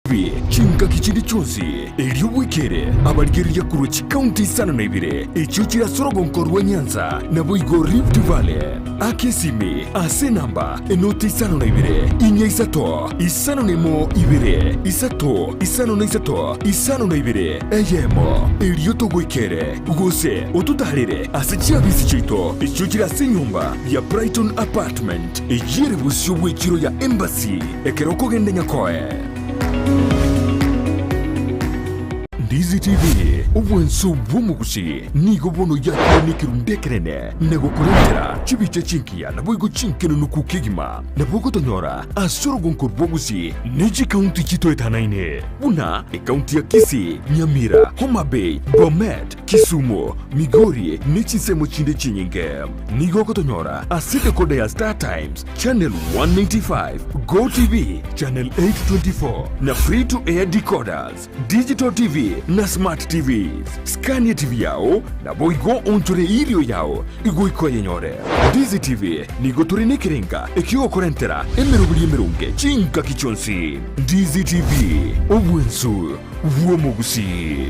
Chingaki chinde chionsi, erio bwekere abarigereria korwa chikaunti isano na ibere echio chire ase orogonko rwa Nyanza, naboigo Rift Valley. Aka esimi ase enamba enoti isano na ibere, inya isato, isano na emo ibere, isato, isano na isato, isano na ibere, eyemo, erio togoikere, gose ototaarere ase chiabisi chiaito echio chire ase enyomba ya Brighton Apartment, eyio ere bosio bw'echiro ya Embassy. Ekero okogenda nyakoe. Ndizi TV, obwanso bw'omogusi, nigo bono yakire nekerundu ekenene na gokorentera chibicha chingiya naboigo chinkenunuku kegima. Nabo ogotonyora ase orogonko rw'ogusi ne chikaunti chitoetanaine buna ekaunti ya Kisii, Nyamira, Homa Bay, Bomet, Kisumu, Migori ne chinsemo chinde chinyinge. Nigo ogotonyora ase decoder ya Star Times, Channel 195, Go TV, Channel 824 na Free to Air decoders, Digital TV na Smart TVs. Scan TV yao naboigo onchore irio yao igoika oyenyore. Ndizi TV nigo tore nekerenga ekiogokorentera emeroberi emeronge chingaki chionsi. Ndizi TV, obwensu bw'omogusii.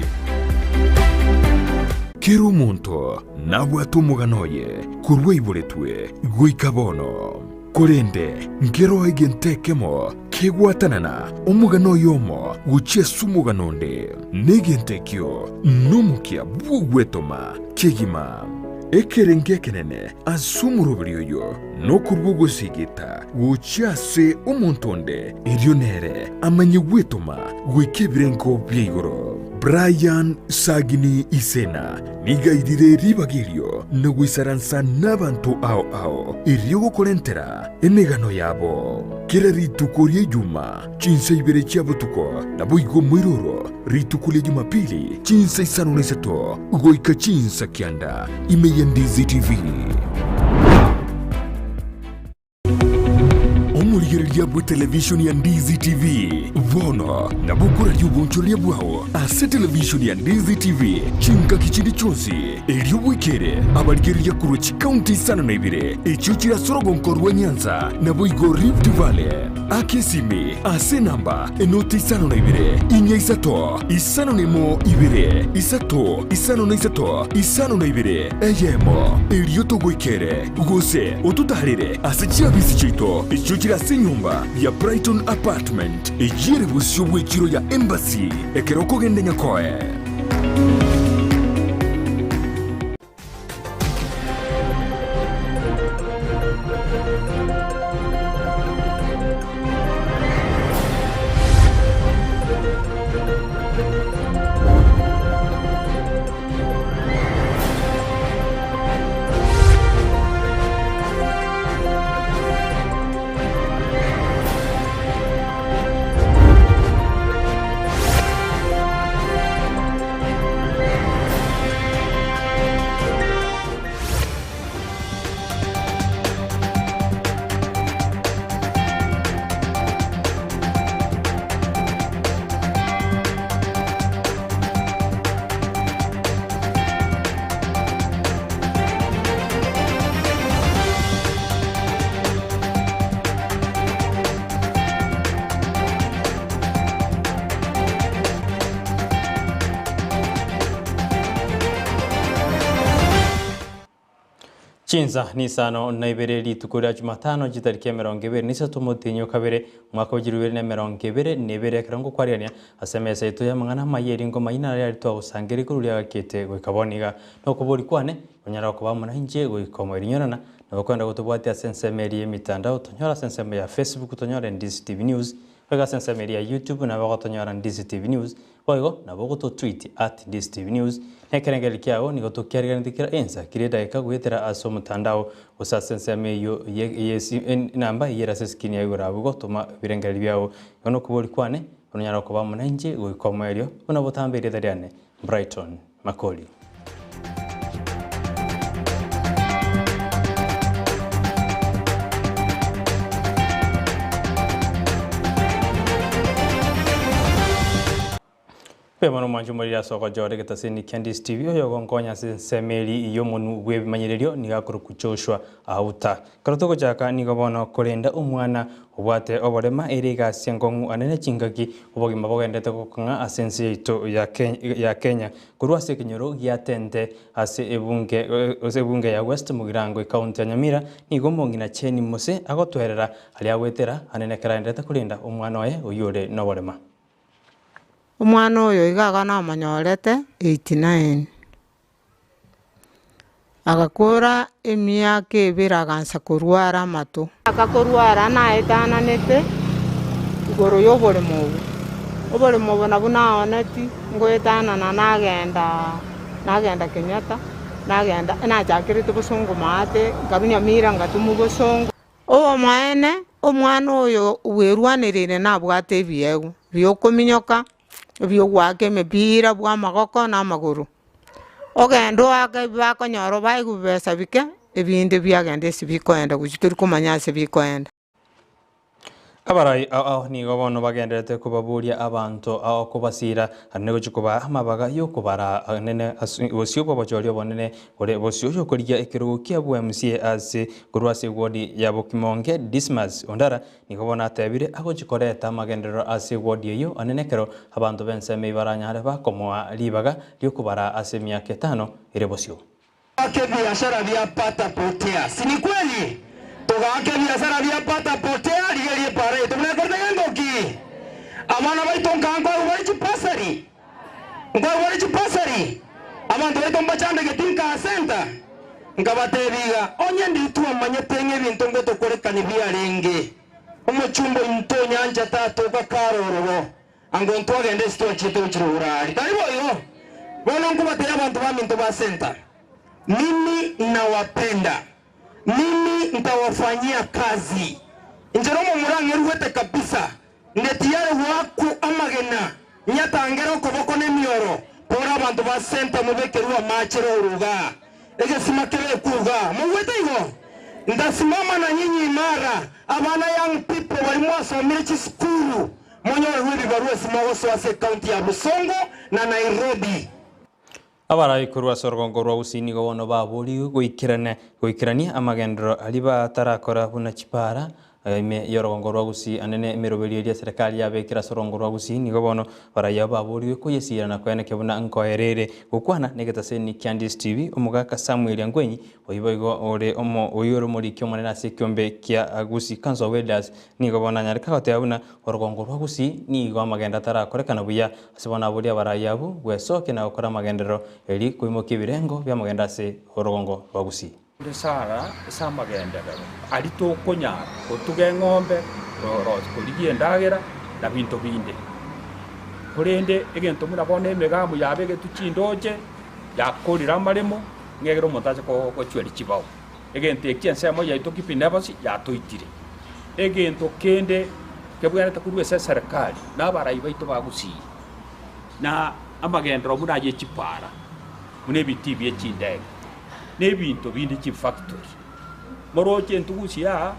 Kera omonto nabwate omogano oye korwa aiboretwe goika bono. Korende nkeroo egento ekemo kegwatanana omogano oyomo gochia ase omogano onde, na egento ekio nomokia bw'ogwetoma kegima. Ekerengo ekenene ase omoroberi oyo nokorua ogosigita gochia ase omonto onde, erio nere amanye gwetoma goika ebirengo bia igoro. Brian Sagini Isena nigo airire ribaga erio na goisaransa nabanto ao ao erio gokorentera emegano yabo. Kera rituko ria Ijuma chinsa ibere chia botuko, naboigo moiroro rituko ria Jumapili chinsa isano na isato goika chinsa kianda ime ya Ndizi TV. Omorigereria bw'etelevishoni ya Ndizi TV bono nabo okoraria obonchoreria bwao ase televishoni ya Ndizi TV chingaki chinde chionsi, erio bwekere abarigereria korwa chikaunti isano na ibere echio chire ase orogonko rwa Nyanza naboigo Rift Valley. Aka esimi ase enamba enoti isano na ibere, inya isato, isano na emo ibere, isato, isano na isato, isano na ibere, eyemo, erio togoikere. Gose ototaarere ase chiabisi chiaito echio chire ase enyomba ya Brighton Apartment, eyio ere bosio bw'echiro ya Embassy, ekero okogenda Nyakoe. Chinsa nisano na ibere rituko ria Jumatano chitariki emerongo ebere na isato omotienyi o kabere omwaka o chilifu ibere na emerongo ebere na ebere ekero ngokwarerania ase emesa yaito y'amang'ana amaya eringo maina aria aria twagosangereria korwa riagakete goika bono iga. Nokobori kwane onyare koba amo nainche goika omoerio nyorana nabo kwenda gotobwatia ase ensemo eria y'emitandao tonyore ase ensemo ya Facebook tonyore Ndizi TV News Boigo ase ensemo eria ya YouTube nabo ogotonyora Ndizi TV News Boigo nabo ogototweet at Ndizi TV News na ekerengererio kiago nigo tokiariganetie kera ensa kera edageka goetera ase omotandao gose ase ensemo eyio ye enamba eyio ere ase escreen yago igoro abwo gotoma ebirengererio biago. Igo nokobori kwane onyare koba amo nainche goika omoerio buna botambe erieta riane Brighton Makori. Mbuya mono omwanchi omoriri ase ogochora egetaseni kia Ndisi TV oyo ogonkonya ase ensemo eri y'omonwe bw'ebimanyererio nigo akorokwa Joshua Auta. Ekero togochaka nigo bono korenda omwana obwate oborema ere egasi enkong'u anene chingaki obogima bogendete gokong'a ase ense yaito ya Kenya korwa ase ekenyoro gia Tente ase ebunge ase ebunge ya West Mugirango ecounty ya Nyamira nigo omong'ina Jane Mose agotwerera aria agoetera anene ekero aenderete korenda omwana oye oyio ore noborema. Omwana oyo iga iga namonyorete 89, agakora emiaka ebere agansa korwara amato. Akakorwara naetananete igoro y'oboremo obwo, oboremo obo nabwo naoneti ngoetanana nagenda nagenda Kenyatta, nagenda nachakerete bosongo maate, nkarwa Nyamira ngatumwa bosongo. Obomaene, omwana oyo bwerwanereire nabwate ebiegwa bi'okominyoka, ebi'ogoaka emepira bw'amagoko na amagoro. Ogende oake ebi bakonyora obaegwe bibesa bike, ebinde biagenda ase bikoenda gochia tori komanya ase bikoenda. Abarai ao nigo bono bagendererete kobaboria abanto ao kobasiira, anene gochia kobaa amabaga y'okobara anene ase bosio bw'obochori obonene bore bosio y'okorigia ekerogo kia bw'MCA ase korwa ase ewodi ya Bokimonge Dismas Ondara nigo bono atebire agochia koreta amagenderero ase ewodi eyio anene ekero abanto b'ensemo eyio baranyare bakomoa ribaga ri'okobara ase emiaka etano ere bosio. Togaaka ebiashara bia pata potea, si ni kweli? Togaaka ebiasara bia pata potea, rigereria epaara yaito buna ekorete gento ki? Abana baito nka nkoegwa bare chipasari? Nkoegwa bare chipasari? Abanto baito mbachandegeti nka senta? Nkabatebia iga, Onye ndiria twamanyete ng'a ebinto ngotokorekani biarenge, omochumba ointo onyanchete atoka kare ororo, Ango ntwagenda ase twachiete gochia rogoro Tari boigo? Bono nkobatebia abanto baminto ba Senta, Mimi nawapenda, mimi ntawafanyia kazi. Inche nomomura ng'eruete kabisa, nde tiyare goakwa amagena, nyatangere okoboko nemioro, bora abanto ba Senta mobekerwe amache rogoro igaa, egesima kebekwe igaa. Mogwete igo? Ntasimama na nyinyi imara, abana young people baria mwasomire chisukuru, Monyorerwe ebibarua ase mogosoa ase ecounty ya Bosongo na Nairobi. Abarai korwa ase orogongo rwa Gusii nigo bono baborigwe goikerana goikerania amagenderero aria batarakora buna chipaara ime y'orogongo rwa Gusii anene emeroberio eria eserekari yabekire ase orogongo rwa Gusii nigo bono abarai abwo baborigwe koyesiira na koenekia buna nkoerere gokwana negetaseni kia Ndisi TV omogaka Samuel Angwenyi Oyio boigo ore omo oyio ore omoriki omonene ase ekiombe kia Gusii Council of Elders nigo bono anyareka goteba buna orogongo rwa Gusii nigo amagendo atarakorekana buya ase bono aboria abarai abwo gwesokia na gokora amagenderero eri koimokia ebirengo bi'amagendo ase orogongo rwa Gusii. Ore Sara ase amagenderero aria tokonyara gotuga eng'ombe, korigia endagera, na binto binde. Korende egento buna bono emegamu yabegetwe chindoche, yakorire amaremo, Ng'a ekero omonto ache gochweria chibao, egento ekio ensemo yaito kibinafsi yatoitire. Egento kende kebwenerete korwa ase eserekari na abarai baito ba Gusii, na amagenderero buna aye chipara, buna ebitii bie chindege, na ebinto binde chifactory. Moroche intwe Gusii aa,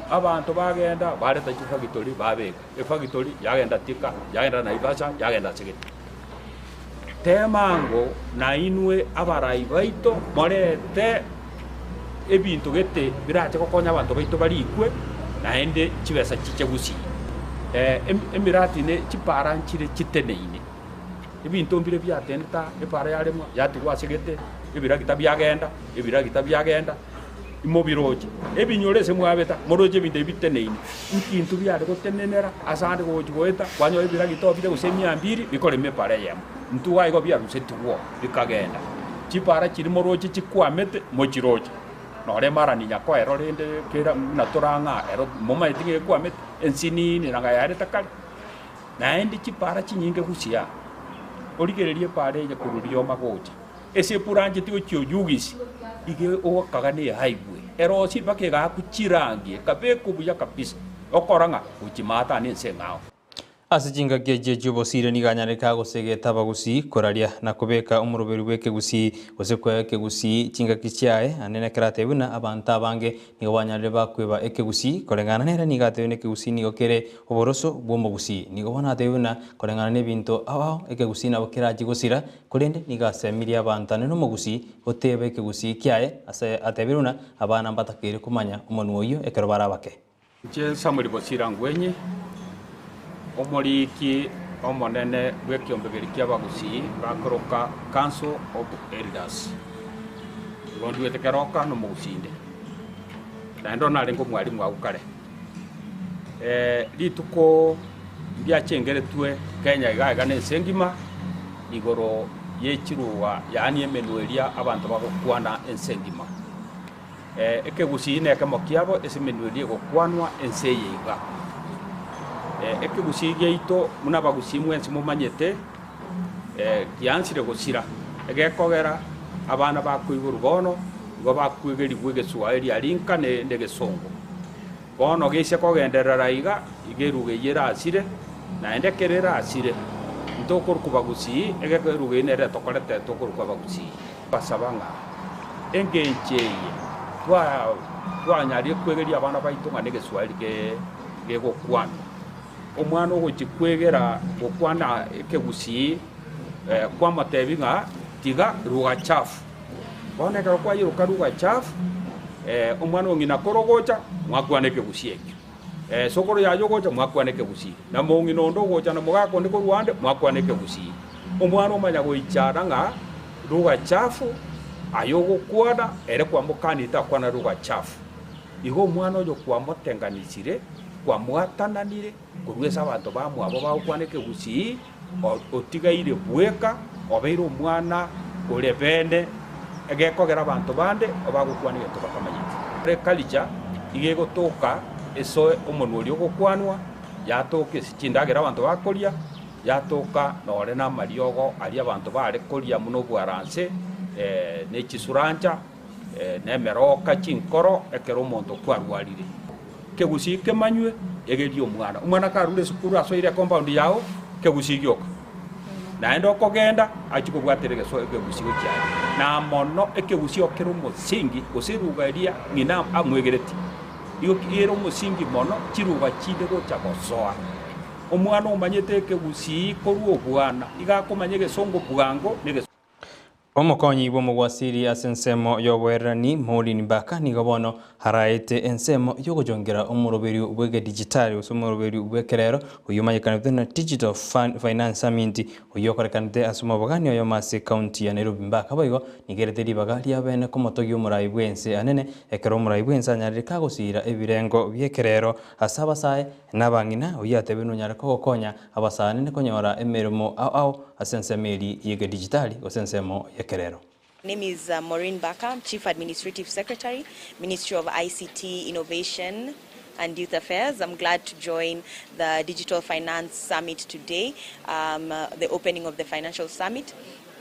abanto bagenda bareta chifactory babeka, efactory yagenda Thika, yagenda Naivasha, yagenda ase gete. Temango nainwe abarai baito morete ebinto gete birache gokonya abanto baito barikwe, naende chibesa chiche gusii. Emirati ne chipara nchire chiteneine, ebinto mbire biatenete aa, epara yaremwa yatigwa ase gete, ebiragita biagenda, ebiragita biagenda. Imobiroche ebinyoro ase mwabeta, moroche ebinto ebi biteneine. Nkinto biare gotenenera ase ande gochia goeta, kwanyora ebiragita obire gose emiambiri bikorema epara eyemo. Intwe iga igo biarusetigwe oo, bikagenda. Chipara chiria moroche chikwamete, mochiroche. Nore emarani nyakoa rende kera buna torang'a ero momanyeti ng'a ekwamete, ensinini nanga yarete kare. Naende chipara chinyinge gusii aa, origererie epara eye korwa rioma gocha. Ase epurancheti gochia oyugisi, iga ogokaga ne highway erosie mpaka egaakwa chirangi ekabekwa buya kabisa, okora ng'a gochia maate ane ense eng'ao. Ase chingaki echi chi'obosire nigo anyareke agosegeta abagusii koraria na kobeka omoroberi bw'ekegusii, gose koa ekegusii chingaki chiaye, naende nekero atebie buna abanto abange nigo banyarire bakweba ekegusii, koreng'ana nere nigo atebie buna ekegusii nigo kere oboroso bw'omogusii. Nigo bono atebie buna koreng'ana n'ebinto ao ao ekegusii nabo kerachie gosira, korende nigo asemirie abanto ane nomogusii goteba ekegusii kiaye ase atebire buna abana mbatakeire komanya omonwa oyio ekero bare abake. Inche Samuel Bosira Ngwenyi, omoriki omonene bw'ekiombegeri ki'abagusii bakoroka Council of Elders. Igo nduete keroka na omogusii inde, naende one narenge omwalimu agwo kare. Rituko ndiachengeretwe Kenya iga iga na ense engima, igoro ye chiruga yaani emenwa eria abanto bagokwana ense engima. Ekegusii nekemo kiabo ase emenwa eria egokwanwa ense eye iga. Ekegusii giaito buna abagusii mwensi momanyete, giansire gosira, egekogera abana bakoiborwa bono nigo bakwegerigwa egeswaeri aria inka na egesongo. Bono geise kogenderera iga, iga eruga eyio erasire, naende ekero erasire, ntokorokwa bagusii, egeko eruga eyio nere etokorete tokorokwa abagusii. Basaba ng'a engencho eye twanyarire kwegeria abana baito ng'a negeswahili gegokwanwa. Omwana ogochia kwegera gokwana ekegusii kwamotebia ng'a tiga lugha chafu. Bono ekero kwayeroka lugha chafu, omwana o ng'ina kore ogocha mwakwana ekegusii ekio, sokoro yaye ogocha mwakwana ekegusii, na mong'ina onde ogocha na mogaka onde korwa ande mwakwana ekegusii. Omwana omanya goichana ng'a lugha chafu, aye ogokwana, ere kwamokania takwana lugha chafu. Igo omwana oyo kwamotenganisire, kwamwatananire korwa ase abanto bamwabo bagokwana ekegusii, otigaire bweka, obeire omwana ore bene, egekogera abanto bande bagokwana egento batamanyeti. Ere culture iga egotoka ase omonwa oria ogokwanwa, yatoka ase chindagera abanto bakoria, Yatoka nore namariogo aria abanto baare koria buna obwaranse, ne chisurancha, na emeroka chinkoro, ekero omonto kwarwarire. Kegusii kemanywe, egerie omwana. Omwana karure esukuru asoire ecompound yao, kegusii gioka. Naende okogenda, achie kobwatera egeso ekegusii gochia aria. Na mono ekegusii okere omosingi, gose eruga eria ng'ina amwegeretie, igo ere omosingi mono chiruga chinde gocha gosoa. Omwana omanyete ekegusii korwa obwana, iga akomanya egesongo bwango na egesongo. Omokonyi bw'omogwasiri ase ensemo y'oboererani Maureen Mbaka nigo bono araete ensemo y'ogochongera omoroberio bw'egedijitali gose omoroberio bw'ekerero oyio omanyekanete buna Digital Finance Summit oyio okorekanete ase omobogani oyomo ase ekaunti ya Nairobi Mbaka boigo nigo erete ribaga ria bene komotogia omorai bw'ense anene ekero omorai bw'ense anyarire kagosiira ebirengo bi'ekerero ase abasae Na abang'ina, oyio atebire nonyare kogokonya abasaani konyora emeremo ao ao ase ensemo eria y'ekedijitali gose ensemo y'ekerero. My name is Maureen Baka, Chief Administrative Secretary, Ministry of ICT, Innovation and Youth Affairs. I'm glad to join the Digital Finance Summit today, um, the opening of the Financial Summit.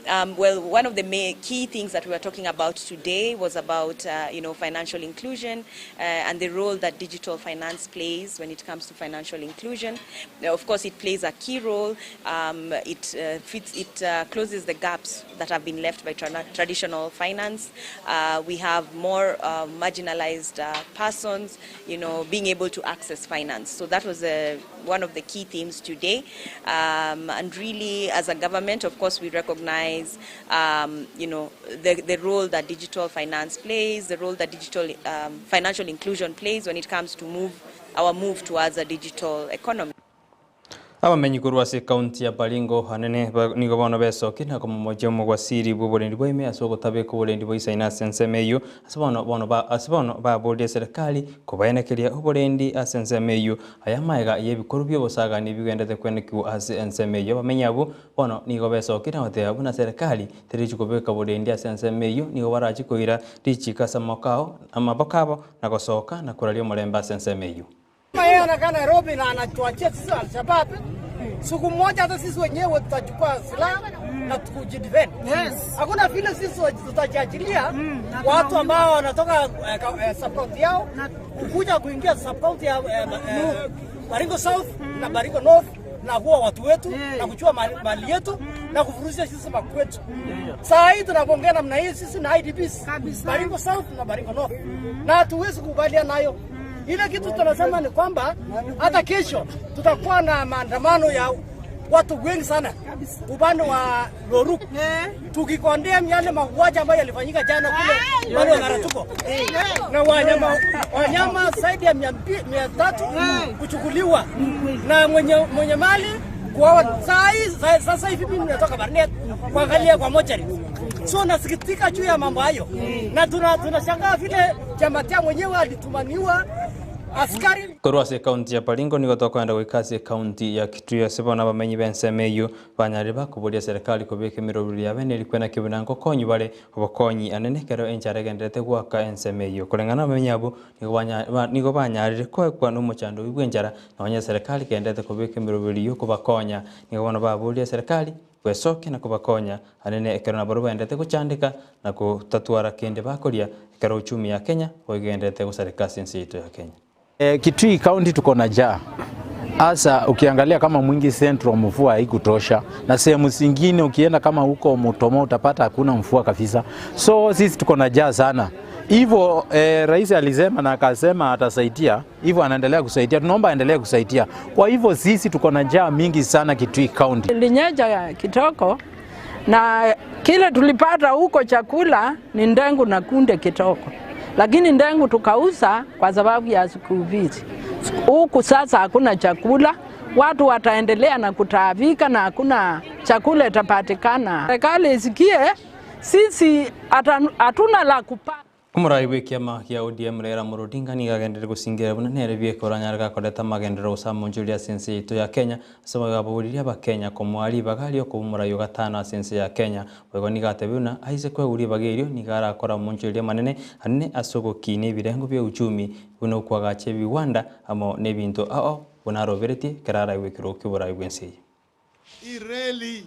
Um, well, one of the main key things that we were talking about today was about, uh, you know, financial inclusion uh, and the role that digital finance plays when it comes to financial inclusion. Now, of course, it plays a key role. Um, it uh, fits, it uh, closes the gaps that have been left by tra traditional finance. Uh, we have more uh, marginalized uh, persons, you know, being able to access finance. So that was a, one of the key themes today. Um, and really, as a government, of course, we recognize, um, you know, the, the role that digital finance plays, the role that digital um, financial inclusion plays when it comes to move our move towards a digital economy. Abamenyi korwa ase ekaunti ya Baringo anene nigo bono besokia na komomochia omogwasiri bw'oborendi bwa ime ase ogotabeka oborendi bwa isaine ase ensemo eyio ase bono bono ba ase bono baborire eserekari kobaenekeria oborendi ase ensemo eyio aya amaega y'ebikorwa bi'obosagani bigendete kwenekigwa ase ensemo eyio. Abamenyi abwo bono nigo besokia na goteba buna serekari terichi kobeka borendi ase ensemo eyio nigo barachi koira richiko ase amaboko ao amaboko abo na gosoka na koraria omorembe ase ensemo eyio. Kama yeye anakaa Nairobi na anatuachia sisi Al-Shabaab, siku moja hata sisi wenyewe tutachukua silaha na kujidefend. Yes. Hakuna vile sisi tutajiachilia watu ambao wanatoka eh, eh, sub county yao kukuja kuingia sub county ya eh, eh, Baringo South na Baringo North. na kuua watu wetu na kuchua mali, mali yetu na kufurusha sisi makwetu. Saa hii tunapoongea namna hii, sisi na IDPs Baringo South na Baringo North, na hatuwezi kukubalia nayo. Ile kitu tunasema ni kwamba hata kesho tutakuwa na maandamano ya watu wengi sana upande wa Loruk tukikondem yale mauaji ambayo yalifanyika jana kule upande wa Karatuko na wanyama, wanyama zaidi ya 300 kuchukuliwa na mwenye, mwenye mali kuwawa. Saa hii sasa hivi mimi natoka Barnet kuangalia kwa mochari, so nasikitika juu ya mambo hayo na tunashangaa vile Jamatia mwenyewe alitumaniwa askari Korwa ase ekaunti ya Baringo nigo tokoenda goika ase ekaunti ya Kitui ase bono abamenyi b'ensemo eywo banyarire bakoboria serikali kobeka emeroberi yabe nerikwe na kebuna nkokonyi bare obokonyi anene ekero enchara egenderete goaka ensemo eywo. Koreng'ana na abamenyi abwo nigo banya ba nigo banyarire koekwa na omochando oywo bwa enchara nonye serikali egenderete kobeka emeroberi eywo kobakonya. Nigo bono baboria serikali gwesokia na kobakonya anene ekero nabarobwo baenderete gochandeka na kotatwara kende bakoria ekero uchumi ya Kenya boigenderete gosareka ase ense yaito ya Kenya. Kitui County tuko na njaa. Hasa ukiangalia kama Mwingi Central mvua haikutosha, na sehemu zingine ukienda kama huko Mutomo utapata hakuna mvua kabisa. So sisi tuko na njaa sana. Hivyo rais alisema na akasema atasaidia, hivyo anaendelea kusaidia, tunaomba aendelee kusaidia. Kwa hivyo sisi tuko na njaa mingi sana Kitui County. Ilinyesha kitoko na kile tulipata huko chakula ni ndengu na kunde kitoko, lakini ndengu tukauza kwa sababu ya school fees. Huku sasa hakuna chakula, watu wataendelea na kutaabika na hakuna chakula itapatikana. Serikali isikie sisi hatuna la kupata. Omorai bwa ekiama gia ODM Raila Amolo Odinga nigo agenderere gosingera buna nere bieka oranyare gakoreta amagenderero gose amonchoria ase ense yaito ya Kenya ase ababoririe abakenya komoa ribaga ria okoba omorai o gatano ase ense ya Kenya. Boigo nigo atebire buna aise koegwa ribaga erio nigo arakore amonchoria amanene anene ase ogokina ebirengo bia uchumi buna okoagacha ebiwanda amo na ebinto ao buna aroberetie ekero araigwe ekerogo kia oborai bwa ense eye. Hii reli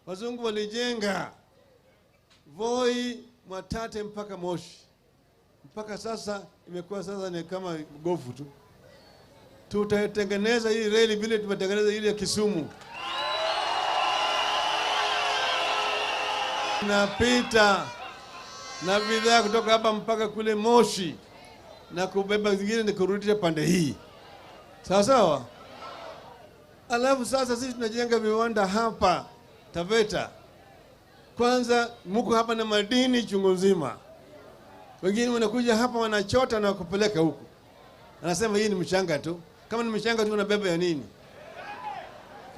wazungu walijenga Voi, Mwatate mpaka Moshi, mpaka sasa imekuwa sasa ni kama gofu tu. Tutatengeneza hii reli vile tumetengeneza ile ya Kisumu, tunapita na bidhaa kutoka hapa mpaka kule Moshi na kubeba zingine ni kurudisha pande hii, sawa sawa. Alafu sasa sisi tunajenga viwanda hapa Taveta. Kwanza muko hapa na madini chungu nzima, wengine wanakuja hapa wanachota na kupeleka huku, anasema hii ni mchanga tu. Kama ni mchanga tu unabeba ya nini?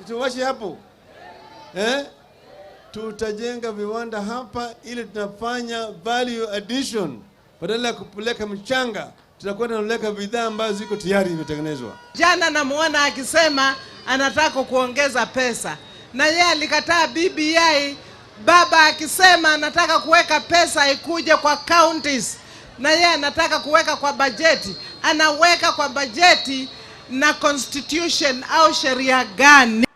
Tuwashe hapo eh? Tutajenga viwanda hapa ili tunafanya value addition, badala ya kupeleka mchanga tutakuwa tunapeleka bidhaa ambazo ziko tayari zimetengenezwa. Jana namuona akisema anataka kuongeza pesa, na yeye alikataa BBI. Baba akisema anataka kuweka pesa ikuje kwa counties, na yeye anataka kuweka kwa bajeti. Anaweka kwa bajeti na constitution au sheria gani?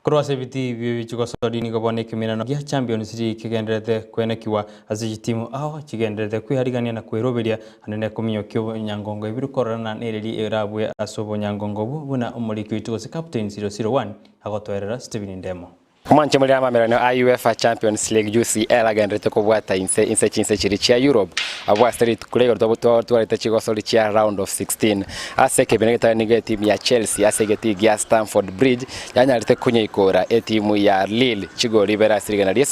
Korwa ase ebitii ebio bichigosori nigo bono ekemerano gia Champions League kegenderete kwenekiwa ase chitimu ao chigenderete kwearigania na kweroberia anene kominyokia obonyangongo ebire kororana na ereri erabue ase obonyangongo obwo buna omoriki oito gose captain 001 agotoerera Stephen Ndemo. Mwanche muri amamerano a UEFA Champions League UCL agenderete kobwata inse inse chinse chiri chia Europe abwo ase rituko riaigoro twarete chigosori chia round of 16 ase ekebina getari nigo etimu ya Chelsea ase egetii gia Stamford Bridge yanyarete konyeikora etimu ya Lille chigori ibere ase rigena ria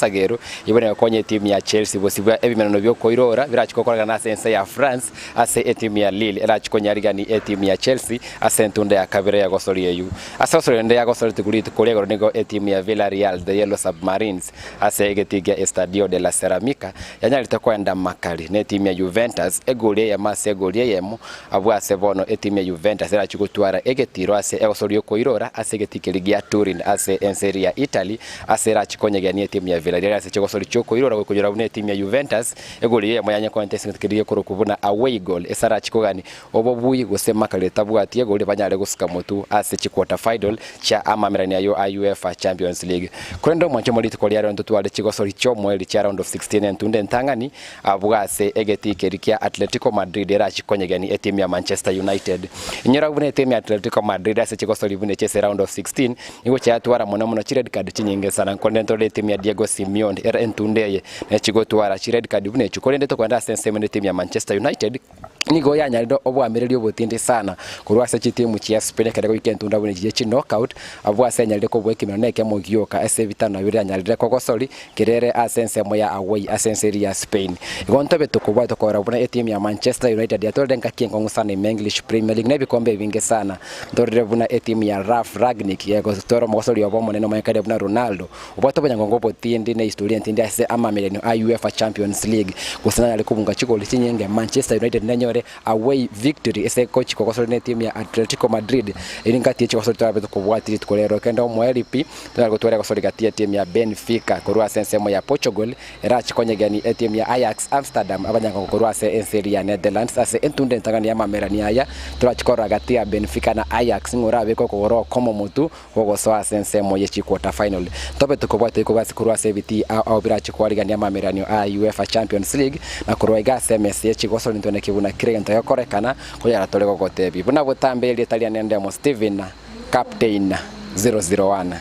ibone gokonya etimu ya Chelsea bosibwa ebimenano bia okoirora birachi gokorekana ase ense ya France ase etimu ya Lille erachi konyarigani etimu ya Chelsea ase entunda ya kabere ya gosori eyu ase gosori ende ya gosori rituko riaigoro nigo etimu ya Villarreal the Yellow Submarines ase egetii gia Estadio de la Ceramica yanyarete kwenda makari na etimu ya Juventus egori eyemo ase egori eyemo abwo ase bono etimu ya Juventus erachi gotwara egetiro ase egosori okoirora ase egetii keria gia Turin ase ense eri ya Italy ase erachi konyegenia etimu ya Villarreal ase chigosori chia okoirora gokonyora buna etimu ya Juventus egori eyemo yanye koenta ase keria gekorokwa buna away goal ase arachi kogani obobui gose makari etabwati egori banyare gosuka motu ase chi quarter final chia amamerani ayo a UEFA Champions League. Korende omwanche omo rituko ria rero ntotware chigosori chi'omoerio chia round of 16 entunde entang'ani abwo ase egetii keria kia Atletico Madrid erachi konyegeni etimu ya Manchester United. Inyora buna etimu ya Atletico Madrid ase chigosori buna echi ase round of 16 nigo chiatwara mono mono chired card chinyinge sana korende ntorore etimu ya Diego Simeone ere entunde eye nechigotwara chired card buna echio korende tokogenda ase ensemo ende etimu ya Manchester United Nigo yanyarire oboamereri obotindi sana korwa ase chitimu chia Spain ekero goika entunda buna echi chi knockout, abwo ase enyarire kobua ekemino na ekemo gioka ase ebitano bibere yanyarire kogosori kerere ase ensemo ya away ase ense eria ya Spain. Igo ntobe tokobua tokorora buna etimu ya Manchester United yatorire engaki enkong'u sana ime English Premier League na ebikombe ebinge sana. Ntorire buna etimu ya Ralf Ragnick egotora omogosori obo omonene omonyekanire buna Ronaldo Obwate obonyangongo obotindi na ehistoria entindi ase amamererano a UEFA Champions League, gose nanyare kobunga chigoli chinyinge, Manchester United nenyore away victory ase gochia kogosoria na etimu ya Atletico Madrid. Eri ngati ye chigosori torabe tokobwatia rituko rero kende omoerio pi tonyare gotwara egosori gati y'etimu ya Benfica korwa ase ensemo ya Portugal erache konyegeni etimu ya Ajax Amsterdam abanyangongo korwa ase ense eria ya Netherlands ase entunda entang'ani y'amamererano aya torache korora gati ya Benfica na Ajax ng'o orabeke okogoro okomo motwe Gogosoa ase ensemo ye chi-quarter final, ntobe tokobwata ekobasi korwa ase ebitii ao ao birache koarigania amameranio a UEFA Champions League, na korwa iga ase emesa ye chigosori ntweneki buna kera egento gekorekana, konyara tore gogotebia buna botambe erieta riane Ndemo Steven, Captain 001.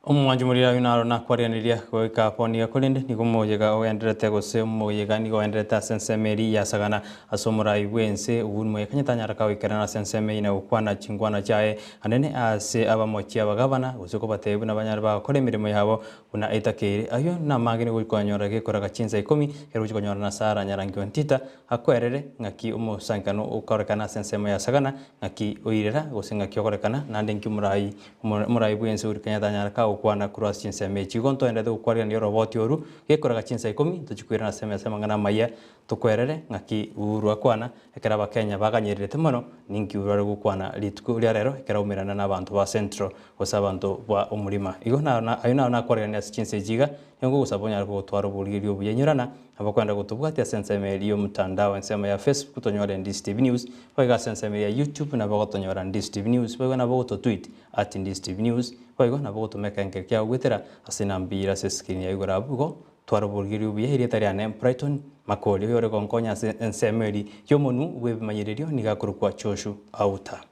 Omwanchi moria oyio naro nakwariganiria goika bono iga, korende nigo omoyega ogendererete, gose omoyega nigo ogendererete ase ensemo eria yasagana ase omorai bw'ense. Uhuru Muigai Kenyatta tanyara goikerana ase ensemo eyio na gokwana chinkwana chiaye anene ase abamochie abagavana, gose kobatebia buna banyare bagokora emeremo yabo buna etakeire. Ayio namange nigo gochia konyora gekoraga chinsa ikomi, ekero gochia konyora na Sarah Nyarangi Ontita akwerere ng'aki omosankano okorekana ase ensemo ya sagana, ng'aki oirera gose ng'aki okorekana, naende nki omorai Omorai bw'ense Uhuru Kenyatta anyare kagokwana korwa ase chinsemo echi. Igo ntoenderete gokwarerania oroboti oru, gekoraga chinsa ikomi, ntochie koirana ase emesa y'amang'ana amayia, tokwerere ng'aki Uhuru akwana, ekero abakenya baganyererete mono, ninki Uhuru are gokwana rituko ria rero ekero aumerana na abanto ba Central gose abanto bwa omorima. Igo naro ayio naro nakwarerania ase chinsa echi iga, nigo nkogosaba onyare kogotwara oborigereria obuya inyorana, Abakwenda gotobwatia ase ensemo eria y'omotandao ensemo ya Facebook tonyore Ndisi TV News, boigo ase ensemo eria ya YouTube nabo gotonyora Ndisi TV News, boigo nabo gototweet at Ndisi TV News, boigo nabo gotoma ekenkero kiago goetera ase enamba eyio ere ase escreen ya igoro abwo igo twara oborigereria obuya erieta riane Brighton Makori oyore gonkonya ase ensemo eria y'omonwu bw'ebimanyererio nigo akorokwa Joshua Auta.